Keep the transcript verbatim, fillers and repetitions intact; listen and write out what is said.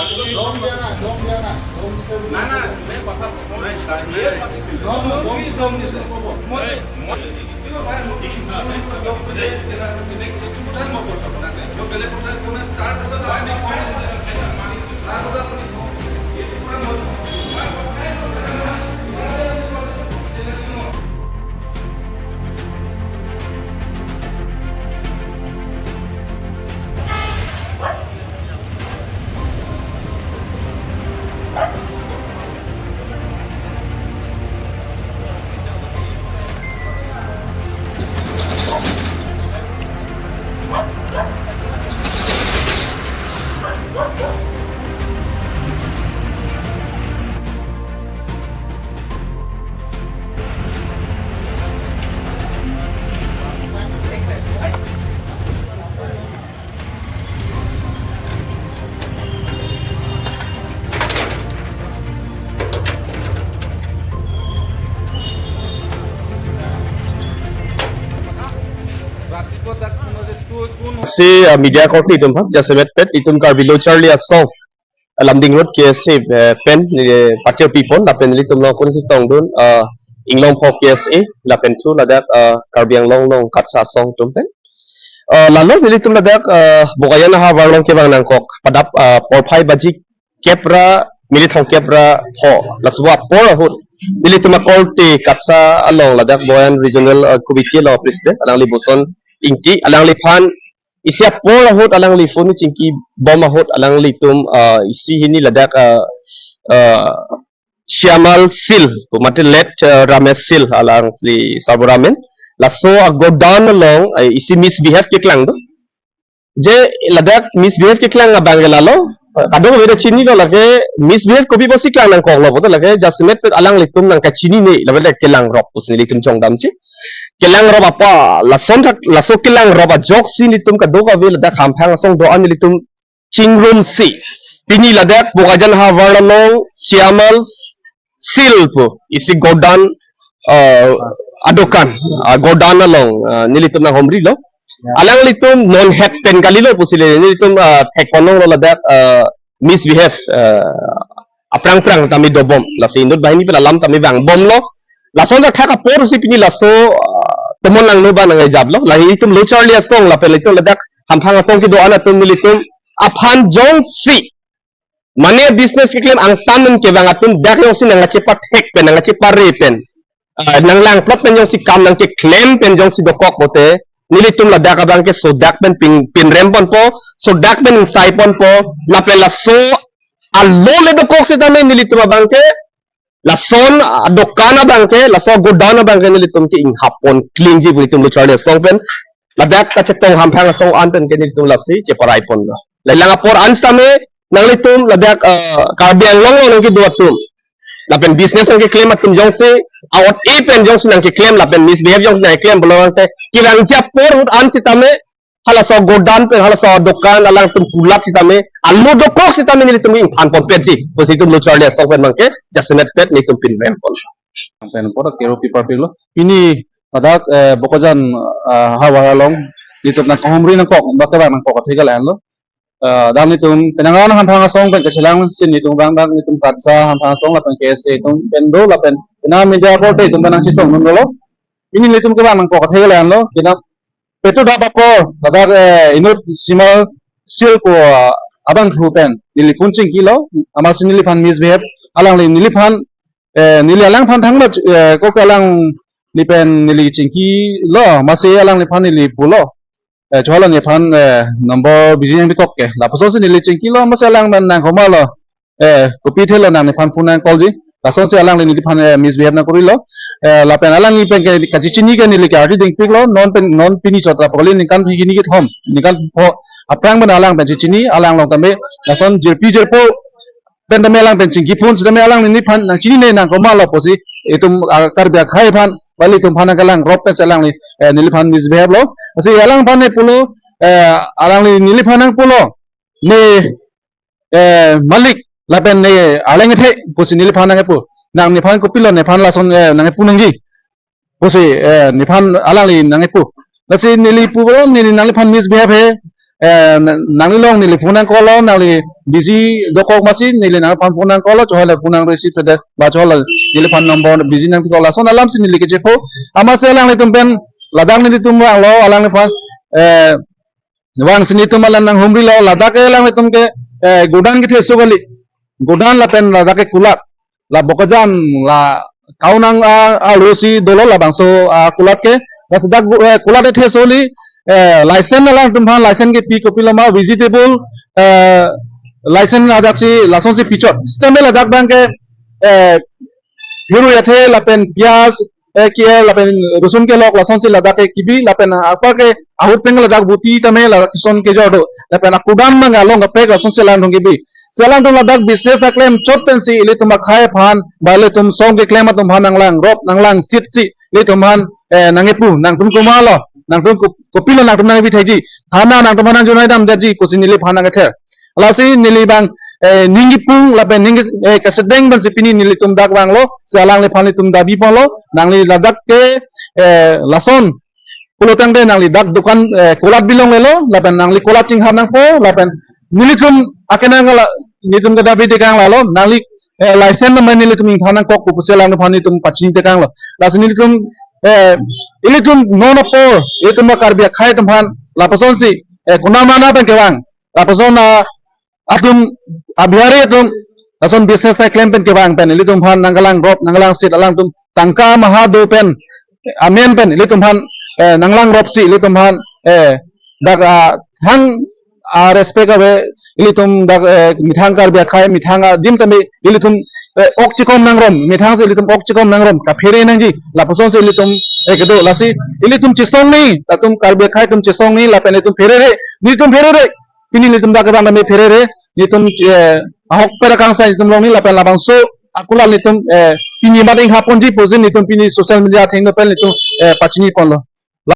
দম দিয়া নাই, দম দিয়া নাই, দম দিছে বুলি না, না, কৈছে। তুমি কথা ক'ব নাই, ছাৰ, নাই। দম, দম দিছে, দম দিছে। মই, মই, কিন্তু ভাই, মই কি, মই কিয় ক'লে, কেনে, কেনে, এইটো কথাই মই কৈছোঁ আপোনাক। মই বেলেগ কথা কোৱা নাই। তাৰ পিছত আপুনি কম দিছে, তাৰ পিছত আপুনি কম। এইটো কথা মই, মই কথাই, কথাই, কথাই, কথাই, Si, uh, media korte itum aphan jasemet pet itum Karbi Lo Charli Asong, uh, Lumding Road K S A, uh, pen, uh, patir pipon lapen nelitum lo kun si tongdun, uh, Inglongpho K S A lapen thu ladak, uh, Karbi Anglong along KATSA asong atum pen. Uh, lalo nelitum ladak, uh, Bokajan ahavar along kevang nangkok padap, uh, porphai baji kep ra minit thomkep ra pho. Laso apor ahut nelitum akorte KATSA along ladak Bokajan Regional, uh, Committee along President alangli Boson Ingti, alangliphan isi apor ahut alangli phone chingki bom ahut alanglitum, uh, isi hini ladak, uh, uh, Syamal Sil, mate late, uh, Ramesh Sil, alangli Sarbo Ramen. Laso agodown along, uh, isi misbehave keklang do. Je ladak misbehave keklang abang ke lalo, kadokave ta chinilo, lake misbehave kopi pusi klang nangkoklo pu ta lake jasemet pet alanglitum nangkachinine, lapen lake kelangrop pusi nelitum chongdamji. Kelangrop apa, lason thak, laso kelangrop ajoksi nelitum kadokave ladak Hamphang asong do-an nelitum chingrumsi. Pini ladak Bokajan ahavar along Syamal Sil pu isi godown, uh, adokan, uh, godown along, uh, nelitum nanghumrilo. Ya. Alanglitum non het pen kalilo pusi le nelitum, uh, thekponlonglo ladak, uh, misbehave, uh, aphrang phrang tame dobom. Lasi inut banghini pen alam tame vangbomlo. Lason athak apor si pini laso, uh, tomon langno ba nangkejaplo. Lahei itum Lo Charli Asong lapen itum ladak Hamphang asong kedo-an atum nelitum aphan jongsi mane business keklem angtan an kevang atum dak jongsi nangkachepathek pen, nangkachepare pen, ah, nanglangplot pen jongsi kam nangkeklem pen jongsi dokok pote, nelitum ladak abang ke sodak pen pin, pinrem ponpo, sodak pen ingsai ponpo, lapen laso alo le dokok setame nelitum abang ke lason adokan abang ke, laso godown abang ke nelitum ke inghap pon klingji pu itum Lo Charli Asong pen ladak kachetong Hamphang asong an pen ke nelitum lasi cheparai ponlo. Lalang apor an setame nanglitum ladak, eh, Karbi Anglong along nangkedo atum lapen business nangkeklem atum jongsi awot e pen jongsi nangkeklem lapen misbehave jongsi nangkeklem pulo tangte kevangji apor ahut an setame halaso godown pen halaso dokan alangtum pulap setame alo dokok setame nelitum ingthan ponpetji pusi itum Lo Charli Asong pen abang ke jasemet pet nelitum pinrem pon. Pen apor kero pipar pilo. Pini ladak, eh, Bokajan, ah, ahavar along nelitum nangkahumri nangkok, ba kevang nangkok athe ke lahenlo. Eh, dak nelitum penang an Hamphang asong pen kechelang si nelitum abang dak nelitum KATSA Hamphang asong lapen K S A atum pen do lapen penang media korte itum pen nangchetongdun dolo. Pini nelitum kevang nangkok athe ke lahenlo. Penang petudap apor ladak, eh, inut Syamal Sil pu, ah, abangphu pen neli phone chingkilo, amatsi neliphan misbehave, alangli neliphan, eh, neli alangphan thangta, eh, kok alangli pen neli chingkilo, amatsi alangliphan neli pulo, eh, cholo nephan, eh, number busy nangpikok ke, lapusonsi neli chingkilo, amatsi alang pen nangkomalo, eh, kopi thelo nang nephan phone nang call ji. Lasonsi alangli neliphan, eh, misbehave nangkorilo. Eh, lapen alangli pen ke kachechini ke neli ke arti dingpiklo. Non pen, non pini chot ra pakali ningkan hini kethom, ningkan pho aphrang pen alang pen chechini, alang along tame lason jirpi jirpo pen tame alang pen chingki phone setame alangli neliphan nangchinine nangkomalo pusi itum, ah, Karbi akhei aphan, bali itum aphan nangkelangrop pensi alangli, eh, neliphan misbehave lo. Lasi alangphan ne pulo, eh, alangli neliphan nangpulo, ne eh, malik, lapen ne arleng ethe pusi neliphan nangkepu. Nang nephan kopilo nephan lason, eh, nangkepu nangji pusi, eh, nephan alangli nangkepu. Lasi neli pulo, neli nangliphan misbehave he, eh, na- nangli along neli phone nangkoklo, nangli busy dokok masi neli nangphan phone nangkoklo, chehoi la phone nang receive sedet, ba chehoi la neliphan number busy nangpikoklo, lason alamsi neli kechepho. Amatsi alanglitum pen ladak nelitum vanglo, alangliphan, eh, vangsi nelitum alang nanghumrilo, ladak ke alanglitum ke, eh, godown kethe so kali. Godown lapen ladak ke kulat. La Bokajan la kaunang a, a losi dolo labangso a kulat ke. Lasi dak gu- eh, kulat ethe so kali, eh, license alangtum aphan license kepi kopilo ma vegetable, eh, license ladaksi lasonsi pichot. Sitame ladak abang ke, eh, hiru yathe lapen pias, eh, kiel lapen rosun kelok lasonsi ladak ke kibi lapen apar ke ahut pen ladak buti tame la kison kejor do. Lapen a godown mang along kaprek lasonsi alangtum kibi. Si alangtum ladak business nangklem chot pensi ilitum akhei aphan, ba ilitum song keklem atum aphan nanglangrop, nanglangsitsi ilitum aphan, eh, nangkepu, nangtum komatlo, nangtum ko- kopilo nangtum nangkebi thekji. Thana nangtum aphan nangjunai damdetji pusi neliphan nangkether. Lasi neli abang, eh, ning kipung lapen ning ke- eh, kesedeng pensi pini nelitum dak vanglo, si alangliphan nelitum dabi ponlo, nangli ladak ke, eh, lason pulo tangte nangli dak dukan, eh, kulat bilong lelo, lapen nangli kulat chinghap nangpo, lapen nelitum akenang kala, nelitum kedabi tekang lalo, nangli, eh, license number nelitum ingthan nangkok pu pusi alangliphan nelitum pachini tekanglo. Lasi nelitum, eh, ilitum non apor, ilitum Karbi akhei atum aphan, lapusonsi, eh, konat mana pen kevang, lapuson a atum, a Bihari atum, lason business nangklem pen kevang pen ilitum aphan nangkalangrop, nangkalangsit alangtum tangka maha do pen, amen pen ilitum aphan, eh, nanglangropsi ilitum aphan, eh, dak, ah, thang, ah, respect ave, ilitum dak, eh, methang Karbi akhei, methang adim tame ilitum, eh, ok chikom nangrum, methangsi ilitum ok chikom nangrum, kaphere nangji, lapusonsi ilitum, eh, kedo, lasi ilitum chesong ni, latum Karbi akhei atum chesong ni, lapen ilitum pherere, nelitum pherere, pini nelitum dak kevang tame pherere, nelitum, eh, ahokpet akangsai nelitum longni lapen labangso a kulat nelitum, eh, pini mat inghap ponji pusi nelitum pini social media atheng pen nelitum, eh, pachini ponlo.